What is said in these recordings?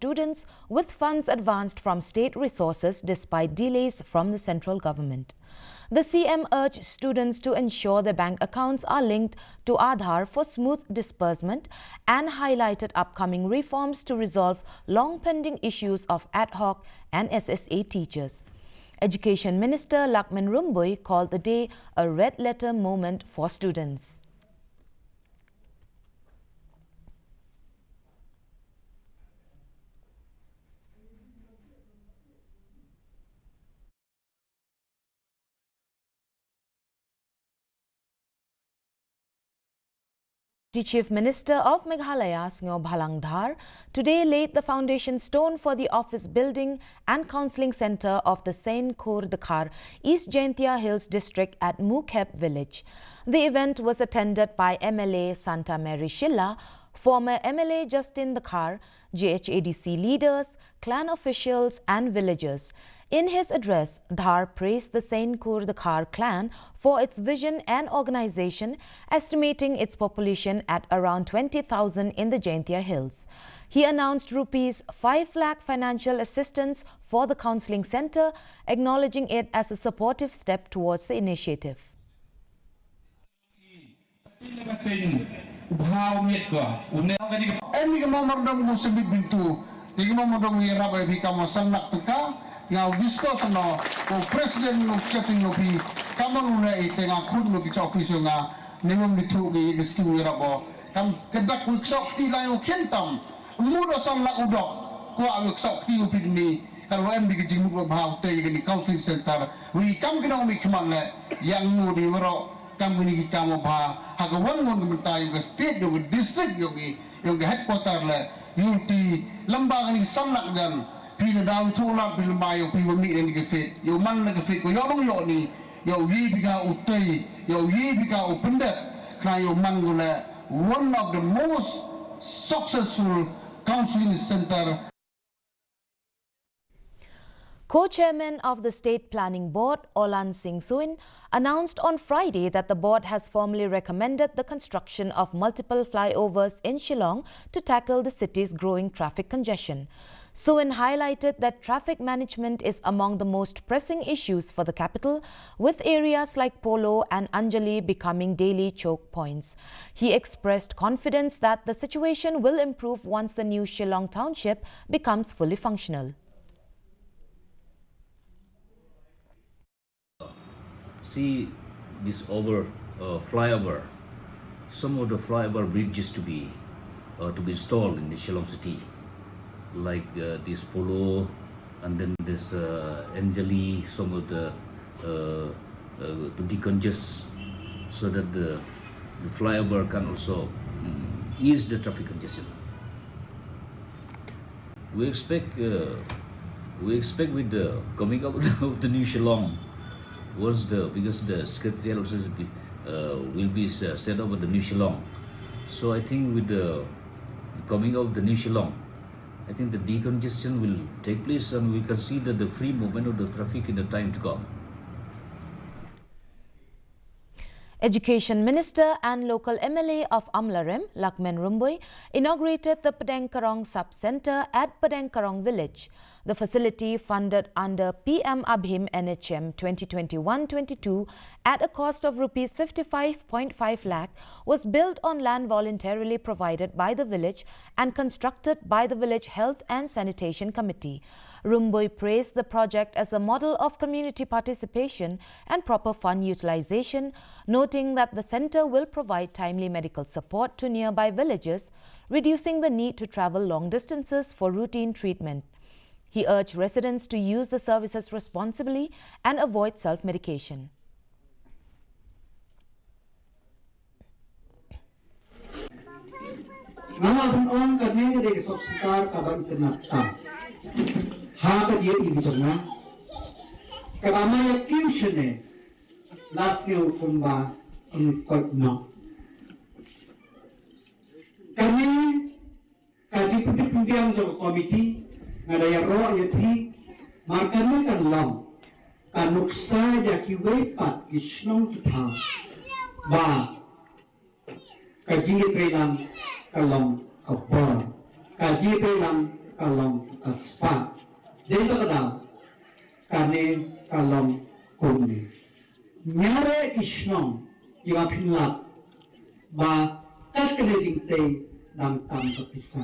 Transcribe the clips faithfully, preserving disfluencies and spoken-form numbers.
students with funds advanced from state resources despite delays from the central government. The C M urged students to ensure their bank accounts are linked to Aadhaar for smooth disbursement and highlighted upcoming reforms to resolve long pending issues of ad hoc and S S A teachers. Education Minister Lakmin Rymbui called the day a red letter moment for students. The Chief Minister of Meghalaya, Sniawbhalang Dhar, today laid the foundation stone for the office building and counselling centre of the Seiñ Khur Dkhar, East Jaintia Hills District at Mukhep village. The event was attended by M L A Santa Mary Shylla, former M L A Justin Dkhar, J H A D C leaders, clan officials and villagers. In his address, Dhar praised the Seiñ Khur Dkhar clan for its vision and organisation, estimating its population at around twenty thousand in the Jaintia Hills. He announced rupees five lakh financial assistance for the counselling centre, acknowledging it as a supportive step towards the initiative. Em ïa ka mawmandong ba u symmet bynta, te ka mawmandong ïarap ïa phi kam san lak tyngka, te nga wisdom sano, u president u secretary u phi, kam u leh, te nga khun u ki cha office nga, ne mom ni thu ki, ki scheme ïarap o. Kam ka dak u kso kti lai u khen tam. Mut u san lak u dok. Kwah u kso kti u phi ni. Kan em bad ka jingmut ba bha u te ïa kani counselling centre. Wi kam ki nongmihkhmat leh, ïa ngi mut ïa waroh kam kini ki kam ba bha. Ha ka wan ngon ka bynta ïa ka state, ïa ka district, ïa ka, ïa ka headquarter leh. Ïa u ti lamba kani san lak jan. Phi na daw ïathuh lad phi lamba ïa u phi ba mih na ka fete. Ïa u man na ka fete ko ïoh dong ïoh ni. Ïa u ïa bika u tei. Ïa u ïa bika u pyndet. Khnang ïa u man ko leh one of the most successful counselling centre. Co-chairman of the State Planning Board, Olan Singh Suin, announced on Friday that the board has formally recommended the construction of multiple flyovers in Shillong to tackle the city's growing traffic congestion. Suin highlighted that traffic management is among the most pressing issues for the capital, with areas like Polo and Anjali becoming daily choke points. He expressed confidence that the situation will improve once the new Shillong township becomes fully functional. See this over, uh, flyover, some of the flyover bridges to be, uh, to be installed in the Shillong city, like, uh, this Polo, and then this, uh, Anjali, some of the, uh, uh, to decongest so that the, the flyover can also, mm, ease the traffic congestion. We expect, uh, we expect with the coming up of the new Shillong, once the, because the secretariat offices be, uh, will be, uh, set up at the new Shillong. So I think with the coming of the new Shillong, I think the decongestion will take place and we can see that the free movement of the traffic in the time to come. Education Minister and local M L A of Amlarem, Lakmin Rymbui, inaugurated the Pdengkarong Sub-Centre at Pdengkarong Village. The facility, funded under P M ABHIM N H M twenty twenty-one twenty-two, at a cost of rupees fifty-five point five lakh, was built on land voluntarily provided by the village and constructed by the village Health and Sanitation Committee. Rymbui praised the project as a model of community participation and proper fund utilization, noting that the centre will provide timely medical support to nearby villages, reducing the need to travel long distances for routine treatment. He urged residents to use the services responsibly and avoid self-medication. Nga la pynong kane ka dei ka sub-centre kaba itynnad tam ha ka jingim jong nga. Kaba ma ïa kiew shane la sngew kumba yn koit noh. Kane ka jingpyntip pynbiang jong ka komiti, nga da ïaroh ïa phi, mar kane kan long ka nuksa ïa kiwei pat ki shnong ki thaw ba ka jingïatreilang ka long ka bor, ka jingïatreilang ka long ka spah. Dei to ka daw, kane ka long kumne. Ngiareh ki shnong kiba pynlap ba kat kane jingtei dang tam ka pisa.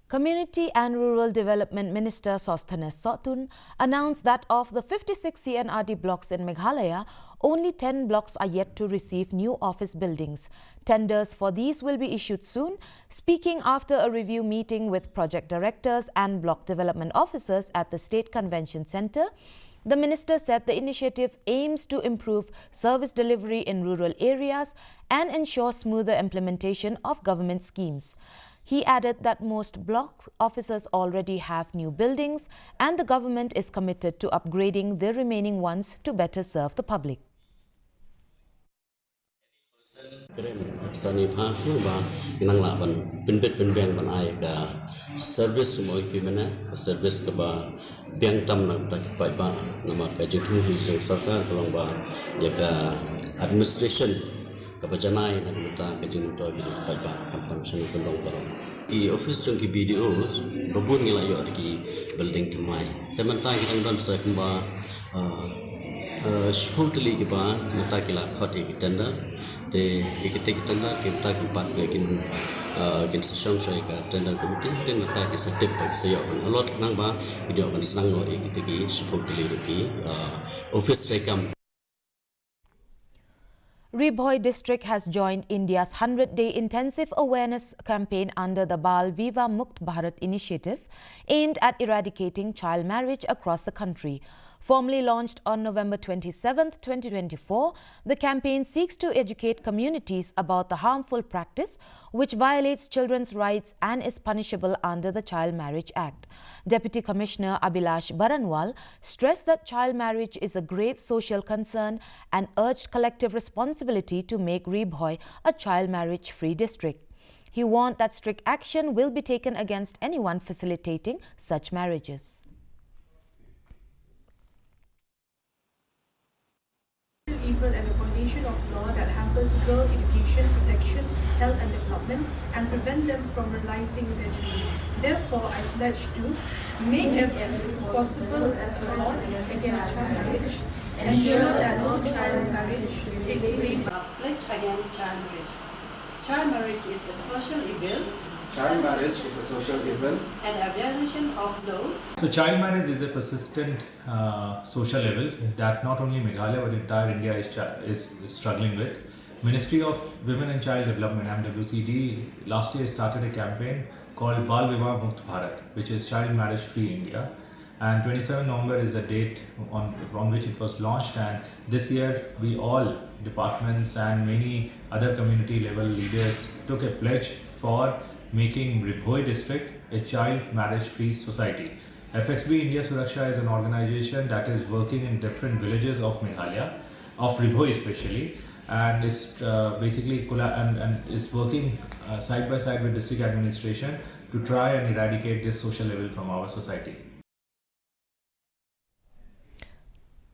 Community and Rural Development Minister Sosthenes Sohtun announced that of the fifty-six C and R D blocks in Meghalaya, only ten blocks are yet to receive new office buildings. Tenders for these will be issued soon. Speaking after a review meeting with project directors and block development officers at the State Convention Centre, the minister said the initiative aims to improve service delivery in rural areas and ensure smoother implementation of government schemes. He added that most block offices already have new buildings and the government is committed to upgrading the remaining ones to better serve the public. Kren sani pha ba nang lah ban pynbit pynbiang ban ai ka service mo ki mena service kaba biang tam na ta ki paidbah namar ka jingthmu hi jong sorkar ka long ba ïa ka administration kaba janai na ka ta ka jingthmu ki paidbah kam tam sani ka long ba i office jong ki B D O ba bun ngi la ïoh ki building thymmai te mynta ki dang don sa kumba shiphew tylli kiba mynta ki la khot ïa ki tender te ïa ki tender ki mynta ki pat kin kin sa shong sha ïa ka tender committee te mynta ki sa tip ba ki sa ïoh ban allot nang ba ki ïoh ban sdang noh ïa ki shiphew tylli ruh ki office treikam. Ri Bhoi district has joined India's hundred-day intensive awareness campaign under the Bal Vivah Mukt Bharat initiative, aimed at eradicating child marriage across the country. Formally launched on November twenty-seventh, twenty twenty-four, the campaign seeks to educate communities about the harmful practice which violates children's rights and is punishable under the Child Marriage Act. Deputy Commissioner Abhilash Baranwal stressed that child marriage is a grave social concern and urged collective responsibility to make Ri Bhoi a child marriage free district. He warned that strict action will be taken against anyone facilitating such marriages. Evil and a condition of law that hampers girl education, protection, health and development and prevent them from realizing their dreams. Therefore, I pledge to make every possible effort against child marriage, ensure that no child marriage takes place. Pledge against child marriage. Child marriage is a social evil. Child marriage is a social evil. And a violation of law. So child marriage is a persistent uh, social evil that not only Meghalaya but entire India is, is struggling with. Ministry of Women and Child Development, M W C D, last year started a campaign called Bal Vivah Mukt Bharat, which is Child Marriage Free India. And twenty-seven November is the date on, on which it was launched. And this year, we all, departments and many other community level leaders, took a pledge for making Ri Bhoi district a child marriage free society. F X B India Suraksha is an organization that is working in different villages of Meghalaya, of Ri Bhoi especially, and is uh, basically and, and is working uh, side by side with district administration to try and eradicate this social evil from our society.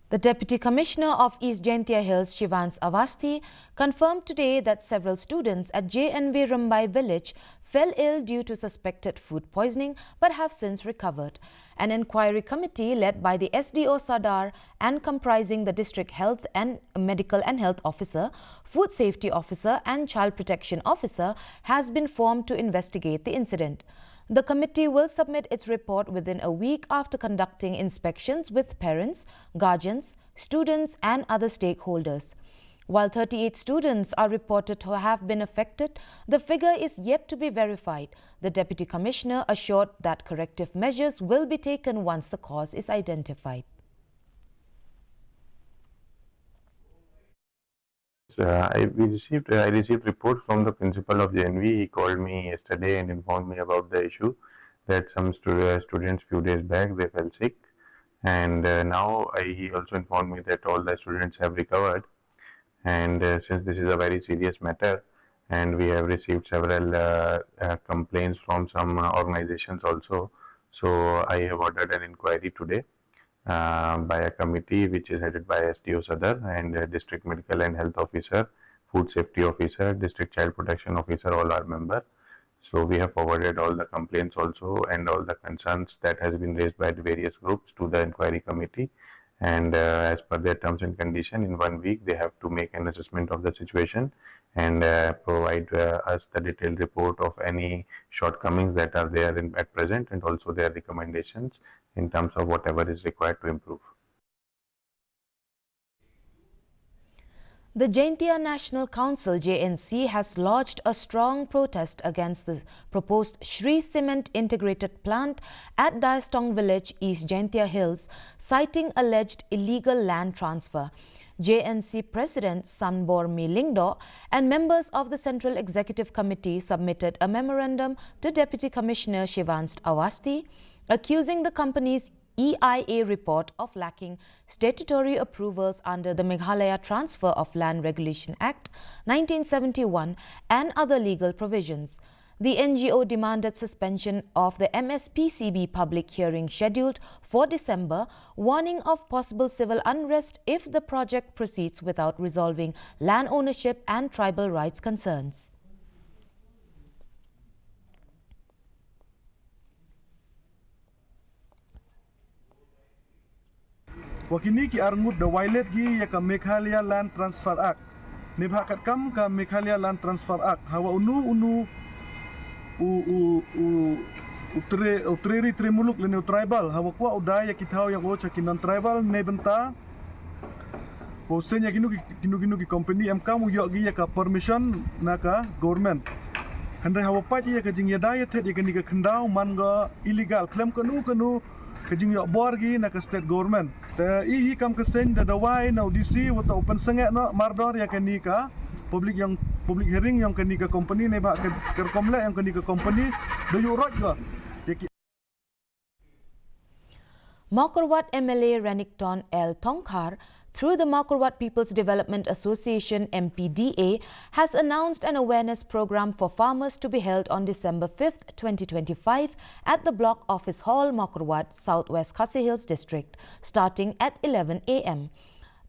The Deputy Commissioner of East Jaintia Hills, Shivans Awasthi, confirmed today that several students at J N V Rymbai village fell ill due to suspected food poisoning but have since recovered. An inquiry committee led by the S D O Sadar and comprising the District Health and Medical and Health Officer, Food Safety Officer and Child Protection Officer has been formed to investigate the incident. The committee will submit its report within a week after conducting inspections with parents, guardians, students and other stakeholders. While thirty-eight students are reported to have been affected, the figure is yet to be verified. The Deputy Commissioner assured that corrective measures will be taken once the cause is identified. Uh, I we received uh, I received report from the principal of J N V. He called me yesterday and informed me about the issue that some stu- uh, students few days back they fell sick, and uh, now I, he also informed me that all the students have recovered. And uh, since this is a very serious matter, and we have received several uh, uh, complaints from some uh, organizations also, so I have ordered an inquiry today uh, by a committee which is headed by S D O Sadar and uh, District Medical and Health Officer, Food Safety Officer, District Child Protection Officer, all are member. So we have forwarded all the complaints also and all the concerns that has been raised by the various groups to the inquiry committee. And uh, as per their terms and condition, in one week they have to make an assessment of the situation and uh, provide uh, us the detailed report of any shortcomings that are there in, at present, and also their recommendations in terms of whatever is required to improve. The Jaintia National Council, J N C, has lodged a strong protest against the proposed Shree Cement Integrated Plant at Daistong Village, East Jaintia Hills, citing alleged illegal land transfer. J N C President Sanbor Mi Lyngdoh and members of the Central Executive Committee submitted a memorandum to Deputy Commissioner Shivansh Awasthi, accusing the company's E I A report of lacking statutory approvals under the Meghalaya Transfer of Land Regulation Act nineteen seventy-one and other legal provisions. The N G O demanded suspension of the M S P C B public hearing scheduled for December, warning of possible civil unrest if the project proceeds without resolving land ownership and tribal rights concerns. Wa kini ki arngut da violate gi ya ka Meghalaya Land Transfer Act. Ni bha kat kam ka Meghalaya Land Transfer Act. Hawa unu unu u u u u tre u treri tre muluk lene u tribal. Hawa kwa u dai ya ki thaw ya ko cha ki non tribal ne benta. Ko sen ya kinu kinu kinu ki company em kam u yok gi ya ka permission na ka government. Hynrei hawa pat ya ka jing ya dai ya thet ya ka ni ka khyndau man ga illegal klem kanu kanu ka jingïoh bor gi na ka state government. Te i hi kam ka seng da dawai na u D C wata u pynsangeh noh mardor ïa kani ka public, ïong public hearing ïong kani ka company ne ba ka, ka rukom leh ïong kani ka company da ïuh rot ga. Ïa ki Mawkyrwat M L A Renikton L Tongkhar, through the Mawkyrwat People's Development Association, M P D A, has announced an awareness program for farmers to be held on December fifth, twenty twenty-five, at the Block Office Hall, Mawkyrwat, Southwest Khasi Hills District, starting at eleven A M.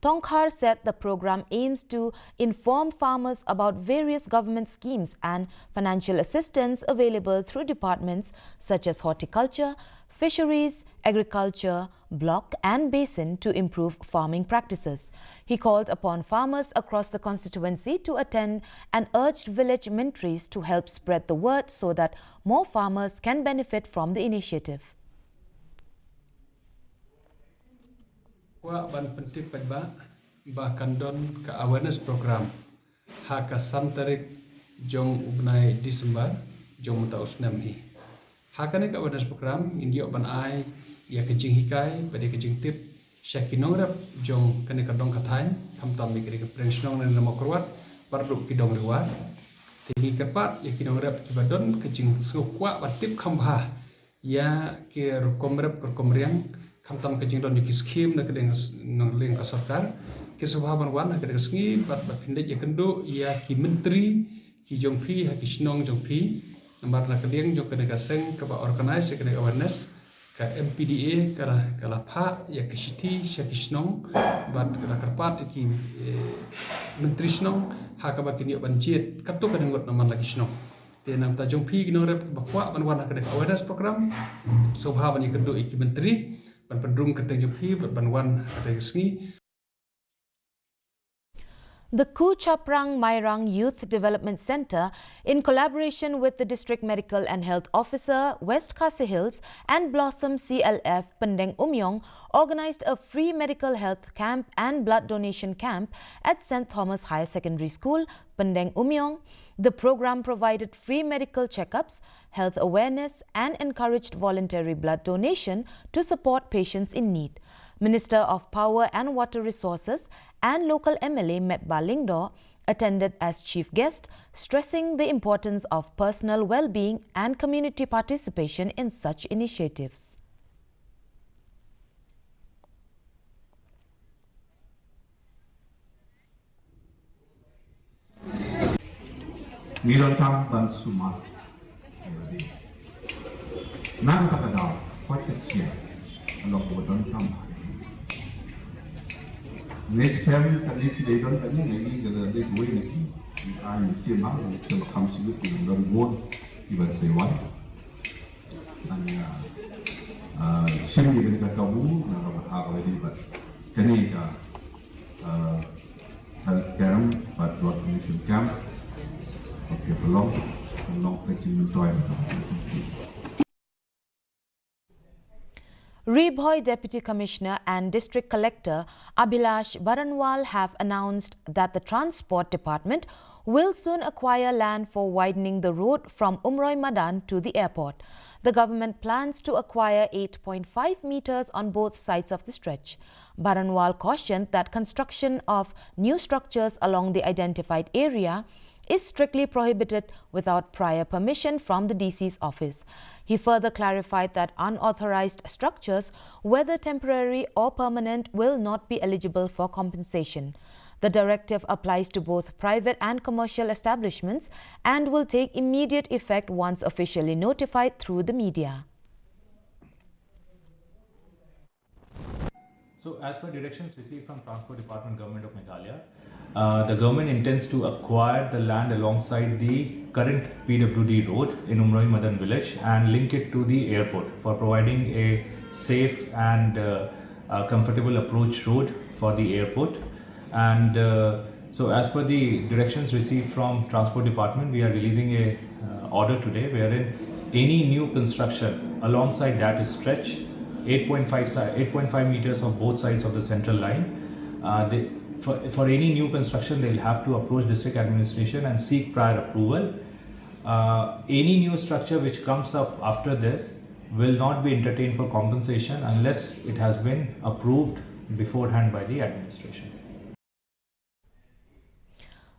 Tongkhar said the program aims to inform farmers about various government schemes and financial assistance available through departments such as horticulture, fisheries, agriculture, block and basin to improve farming practices. He called upon farmers across the constituency to attend and urged village myntris to help spread the word so that more farmers can benefit from the initiative. Kwah ban pyntip paidbah ba kan don ka awareness program ha ka san tarik jong u bnai December jong mynta u snem hi. Ha kane ka awareness program ngin ïoh ban ai ïa ka jinghikai bad ïa ka jingtip sha ki nongrep jong kane ka dong ka thaiñ, khamtam ïa kane ka pdeng shnong ne Mawkyrwat bad ruh ki dong riwar. Te ngi kyrpad ïa ki nongrep kiba don ka jingsngewkwah ban tip kham bha ïa ki rukom rep ki rukom riang, khamtam ka jingdon ïa ki skhim na ka liang, na ka liang ka sorkar. Ki sngewbha ban wan ha ka dei ka sngi bad ba phin leit ïakynduh ïa ki myntri ki jong phi ha ki shnong jong phi. Namar na ka liang jong ka dei ka seng kaba organize ïa ka dei awareness, ka M P D A ka la, ka la phah ïa ka shithi sha ki shnong bad ka la kyrpad ïa ki, eh, myntri shnong ha kaba kin ïoh ban jied katto katne ngut na man la ki shnong. Te na ka bynta jong phi ki nongrep ba kwah ban wan ha kane ka awareness program, sngewbha ban ïakynduh ïa ki myntri ban pynrung kyrteng jong phi bad ban wan ha kane ka sngi. The Kuchaprang Mairang Youth Development Centre, in collaboration with the District Medical and Health Officer, West Khasi Hills, and Blossom C L F Pyndengumiong, organised a free medical health camp and blood donation camp at Saint Thomas Higher Secondary School, Pyndengumiong. The programme provided free medical checkups, health awareness, and encouraged voluntary blood donation to support patients in need. Minister of Power and Water Resources and local M L A Metbah Lyngdoh attended as chief guest, stressing the importance of personal well-being and community participation in such initiatives. Ngi donkam ban sumar. Na kata ka daw, koit ka kiar. Alok ko donkam. Next time, kani ki dei don kani, ngi ngi kata dei kawei na ki. Ngi ai ngi siem ha, ngi siem ba kham sibit, ngi don bun. Iban Seiwan. Nang, ah, ah, shim iban ka kabu, nang ka baka ka badi, but kani ka, ah, health camp, but what we can camp. Okay, belong, belong ka shim toy. Ri Bhoi Deputy Commissioner and District Collector Abhilash Baranwal have announced that the Transport Department will soon acquire land for widening the road from Umroi Madan to the airport. The government plans to acquire eight point five meters on both sides of the stretch. Baranwal cautioned that construction of new structures along the identified area is strictly prohibited without prior permission from the D C's office. He further clarified that unauthorized structures, whether temporary or permanent, will not be eligible for compensation. The directive applies to both private and commercial establishments and will take immediate effect once officially notified through the media. So, as per directions received from Transport Department, Government of Meghalaya, uh, the government intends to acquire the land alongside the current P W D road in Umroi Madan village and link it to the airport for providing a safe and uh, a comfortable approach road for the airport. And uh, so, as per the directions received from Transport Department, we are releasing a uh, order today wherein any new construction alongside that stretch, eight point five, si- eight point five meters of both sides of the central line, uh, they, for, for any new construction, they'll have to approach district administration and seek prior approval. Uh, any new structure which comes up after this will not be entertained for compensation unless it has been approved beforehand by the administration.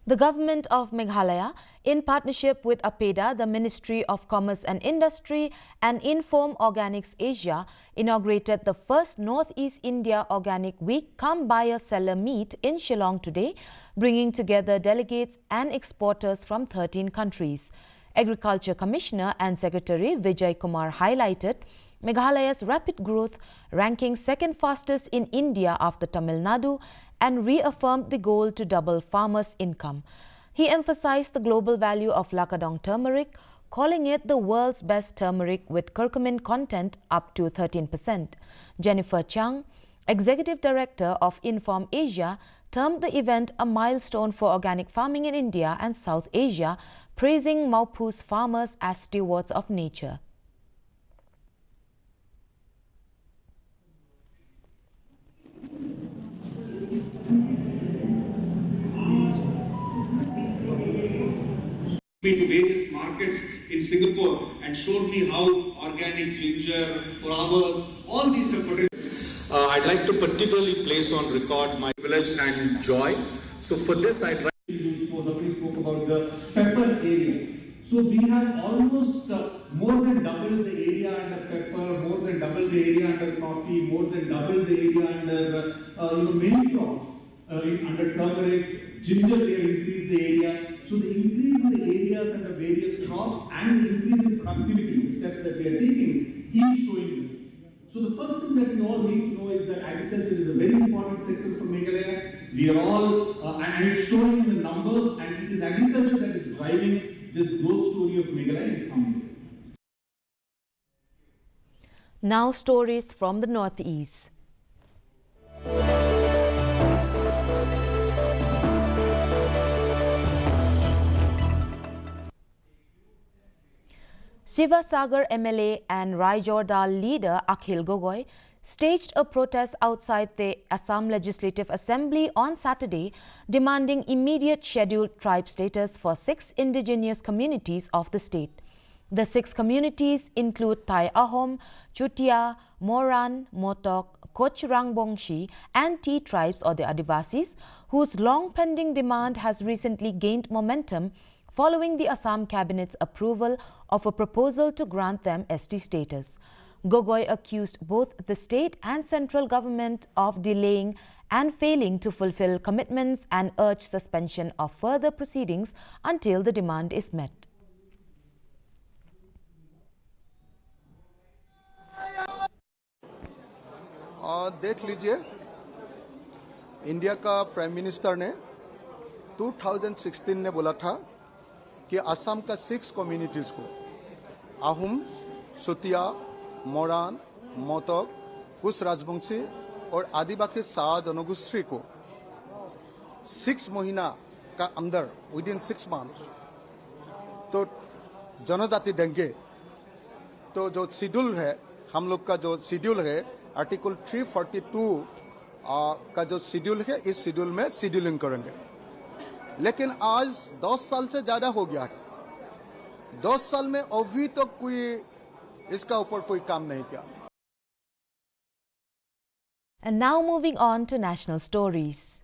The Government of Meghalaya, in partnership with APEDA, the Ministry of Commerce and Industry, and Inform Organics Asia, inaugurated the first Northeast India Organic Week cum Buyer Seller Meet in Shillong today, bringing together delegates and exporters from thirteen countries. Agriculture Commissioner and Secretary Vijay Kumar highlighted Meghalaya's rapid growth, ranking second fastest in India after Tamil Nadu, and reaffirmed the goal to double farmers' income. He emphasized the global value of Lakadong turmeric, calling it the world's best turmeric with curcumin content up to thirteen percent. Jennifer Chang, Executive Director of Inform Asia, termed the event a milestone for organic farming in India and South Asia, praising Mawphur's farmers as stewards of nature. me to various markets in Singapore and showed me how organic ginger, flowers, all these have potential. Uh, I'd like to particularly place on record my privilege and joy. So for this, I'd like. Somebody spoke about the pepper area. So we have almost uh, more than doubled the area under pepper, more than doubled the area under coffee, more than doubled the area under uh, uh, you know many crops. Uh, in, under turmeric, ginger, we have increased the area. So the increase in the areas under various crops and the increase in productivity, the steps that we are taking, is showing results. So the first thing that we all need to know is that agriculture is a very important sector for Meghalaya. We are all, uh, and it's showing in the numbers, and it is agriculture that is driving this growth story of Meghalaya in some way. Now stories from the northeast. Sivasagar M L A and Raijor Dal leader Akhil Gogoi staged a protest outside the Assam Legislative Assembly on Saturday, demanding immediate scheduled tribe status for six indigenous communities of the state. The six communities include Thai Ahom, Chutia, Moran, Motok, Koch Rangbongshi, and Tea tribes or the Adivasis, whose long pending demand has recently gained momentum following the Assam cabinet's approval of a proposal to grant them S T status. Gogoi accused both the state and central government of delaying and failing to fulfill commitments and urged suspension of further proceedings until the demand is met. आ, देख लीजिए, इंडिया का प्राइम मिनिस्टर ने टू थाउजेंड सिक्सटीन में बोला था कि असम का सिक्स कम्युनिटीज को आहूम, चुटिया, मरान, मोटक, कुछ राजवंशी और आदिवासी शाह जनगोष्ठी को सिक्स महीना का अंदर, विद इन सिक्स मंथ, तो जनजाति देंगे। तो जो शेड्यूल है, हम लोग का जो शेड्यूल है, आर्टिकल थ्री फोर्टी टू, आ, का जो शेड्यूल है, इस शेड्यूल में शेड्यूलिंग करेंगे। लेकिन आज दस साल से ज्यादा हो गया है, दस साल में अभी तक कोई इसका ऊपर कोई काम नहीं किया। And now moving on to national stories.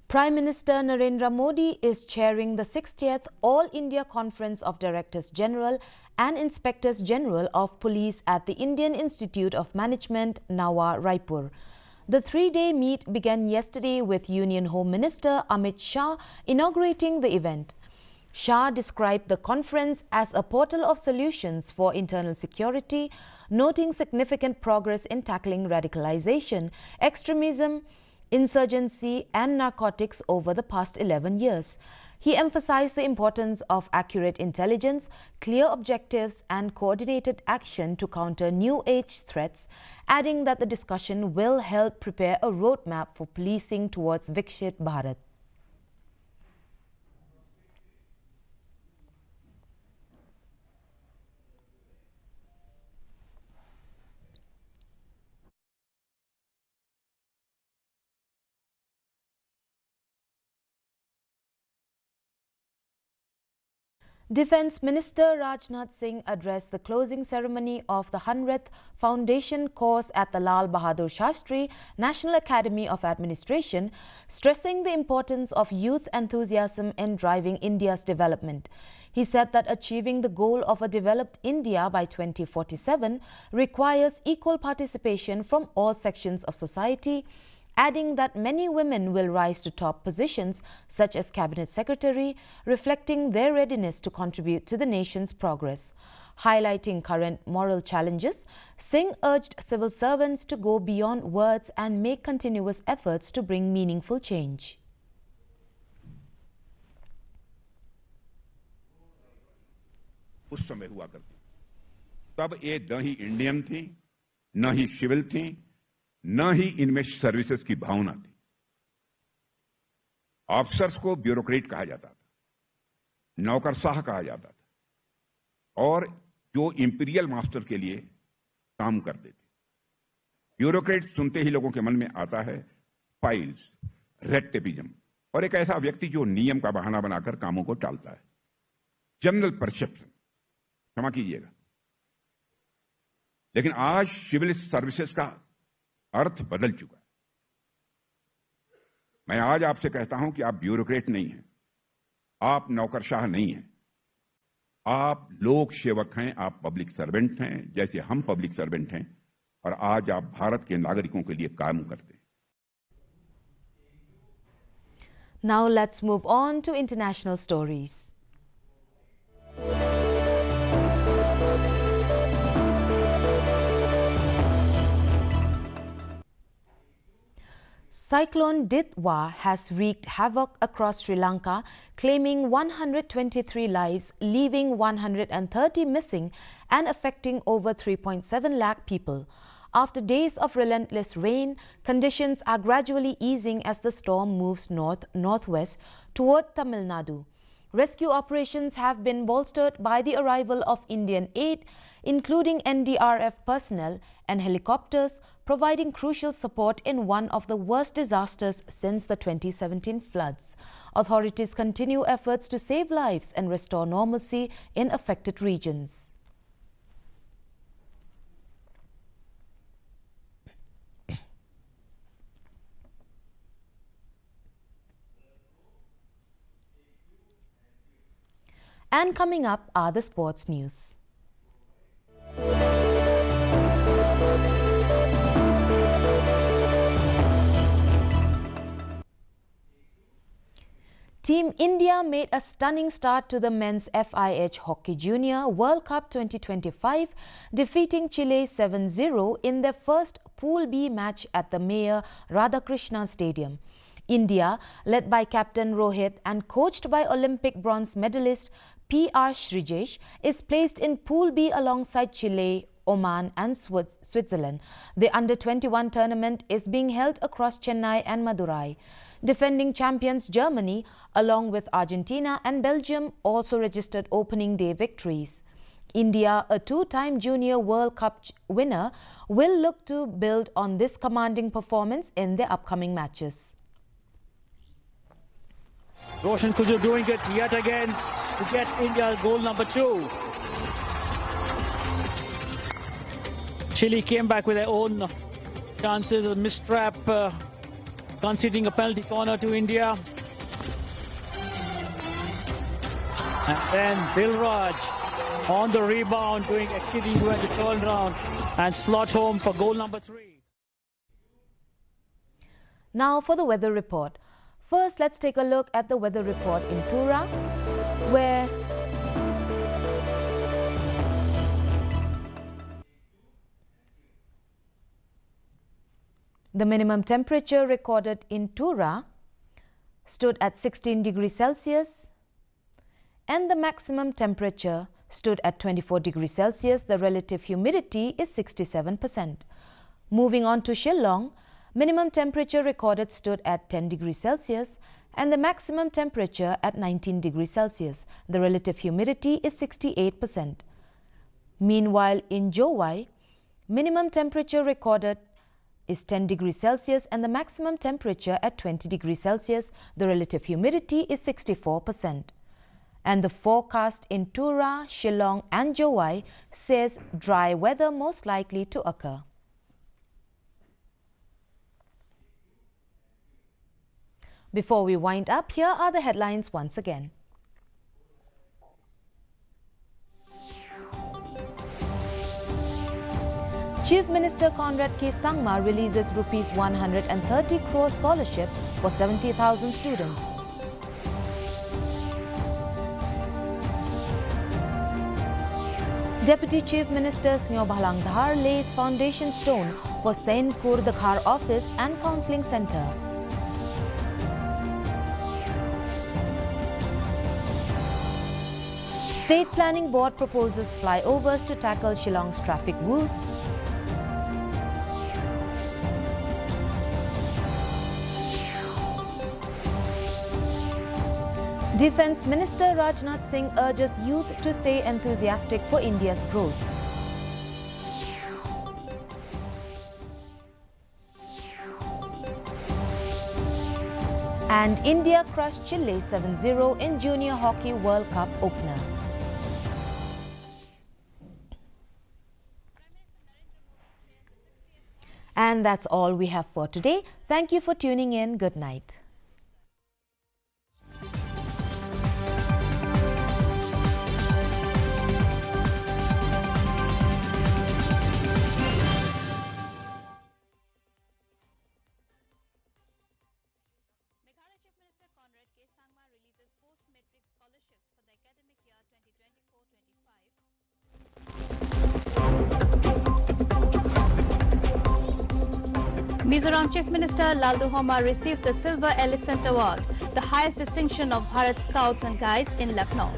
Prime Minister Narendra Modi is chairing the sixtieth All India Conference of Directors General and Inspectors General of Police at the Indian Institute of Management, Nawa Raipur. The three-day meet began yesterday with Union Home Minister Amit Shah inaugurating the event. Shah described the conference as a portal of solutions for internal security, noting significant progress in tackling radicalization, extremism, insurgency, and narcotics over the past eleven years. He emphasized the importance of accurate intelligence, clear objectives, and coordinated action to counter new age threats, adding that the discussion will help prepare a roadmap for policing towards Viksit Bharat. Defence Minister Rajnath Singh addressed the closing ceremony of the hundredth Foundation course at the Lal Bahadur Shastri National Academy of Administration, stressing the importance of youth enthusiasm in driving India's development. He said that achieving the goal of a developed India by twenty forty-seven requires equal participation from all sections of society, adding that many women will rise to top positions such as cabinet secretary, reflecting their readiness to contribute to the nation's progress. Highlighting current moral challenges, Singh urged civil servants to go beyond words and make continuous efforts to bring meaningful change. उस समय हुआ करती, तब ये न ही इंडियन थी, न ही सिविल थी, न ही इनमें सर्विसेज की भावना थी। ऑफिसर्स को ब्यूरोक्रेट कहा जाता था, नौकरशाह कहा जाता था, और जो इंपीरियल मास्टर के लिए काम करते थे। ब्यूरोक्रेट सुनते ही लोगों के मन में आता है फाइल्स, रेड टेपिज्म, और एक ऐसा व्यक्ति जो नियम का बहाना बनाकर कामों को टालता है। जनरल परसेप्शन, क्षमा कीजिएगा, लेकिन आज सिविल सर्विसेज का अर्थ बदल चुका है। मैं आज आपसे कहता हूं कि आप ब्यूरोक्रेट नहीं हैं, आप नौकरशाह नहीं हैं, आप लोक सेवक हैं, आप पब्लिक सर्वेंट हैं, जैसे हम पब्लिक सर्वेंट हैं, और आज आप भारत के नागरिकों के लिए काम करते हैं। Now let's move on to international stories. Cyclone Ditwa has wreaked havoc across Sri Lanka, claiming one hundred twenty-three lives, leaving one hundred thirty missing, and affecting over three point seven lakh people. After days of relentless rain, conditions are gradually easing as the storm moves north-northwest toward Tamil Nadu. Rescue operations have been bolstered by the arrival of Indian aid, including N D R F personnel and helicopters, providing crucial support in one of the worst disasters since the twenty seventeen floods. Authorities continue efforts to save lives and restore normalcy in affected regions. And coming up are the sports news. Team India made a stunning start to the men's F I H Hockey Junior World Cup twenty twenty-five, defeating Chile seven zero in their first Pool B match at the Mayor Radhakrishnan Stadium. India, led by captain Rohit and coached by Olympic bronze medalist P R Shrijesh, is placed in Pool B alongside Chile, Oman and Swi-, Switzerland. The under twenty-one tournament is being held across Chennai and Madurai. Defending champions Germany, along with Argentina and Belgium, also registered opening day victories. India, a two-time Junior World Cup ch-, winner, will look to build on this commanding performance in their upcoming matches. Roshan Kujor doing it yet again to get India goal number two. Chile came back with their own chances, a mistrap, uh, conceding a penalty corner to India. And then Dilraj on the rebound, doing exceedingly well to turn around and slot home for goal number three. Now for the weather report. First, let's take a look at the weather report in Tura, where the minimum temperature recorded in Tura stood at sixteen degrees Celsius, and the maximum temperature stood at twenty-four degrees Celsius. The relative humidity is sixty-seven percent. Moving on to Shillong, minimum temperature recorded stood at ten degrees Celsius and the maximum temperature at nineteen degrees Celsius. The relative humidity is sixty-eight percent. Meanwhile, in Jowai, minimum temperature recorded is ten degrees Celsius and the maximum temperature at twenty degrees Celsius. The relative humidity is sixty-four percent. And the forecast in Tura, Shillong and Jowai says dry weather most likely to occur. Before we wind up, here are the headlines once again. Chief Minister Conrad K Sangma releases rupees one hundred and thirty crore scholarship for seventy thousand students. Deputy Chief Minister Sniawbhalang Dhar lays foundation stone for Saint Kur Dkhar office and counselling centre. State Planning Board proposes flyovers to tackle Shillong's traffic woes. Defence Minister Rajnath Singh urges youth to stay enthusiastic for India's growth. And India crushed Chile seven zero in Junior Hockey World Cup opener. And that's all we have for today. Thank you for tuning in. Good night. Meghalaya Chief Minister Conrad K Sangma releases post-matric scholarships for the academic year twenty twenty-four twenty-five. Mizoram Chief Minister Lalduhoma received the Silver Elephant Award, the highest distinction of Bharat Scouts and Guides, in Lucknow.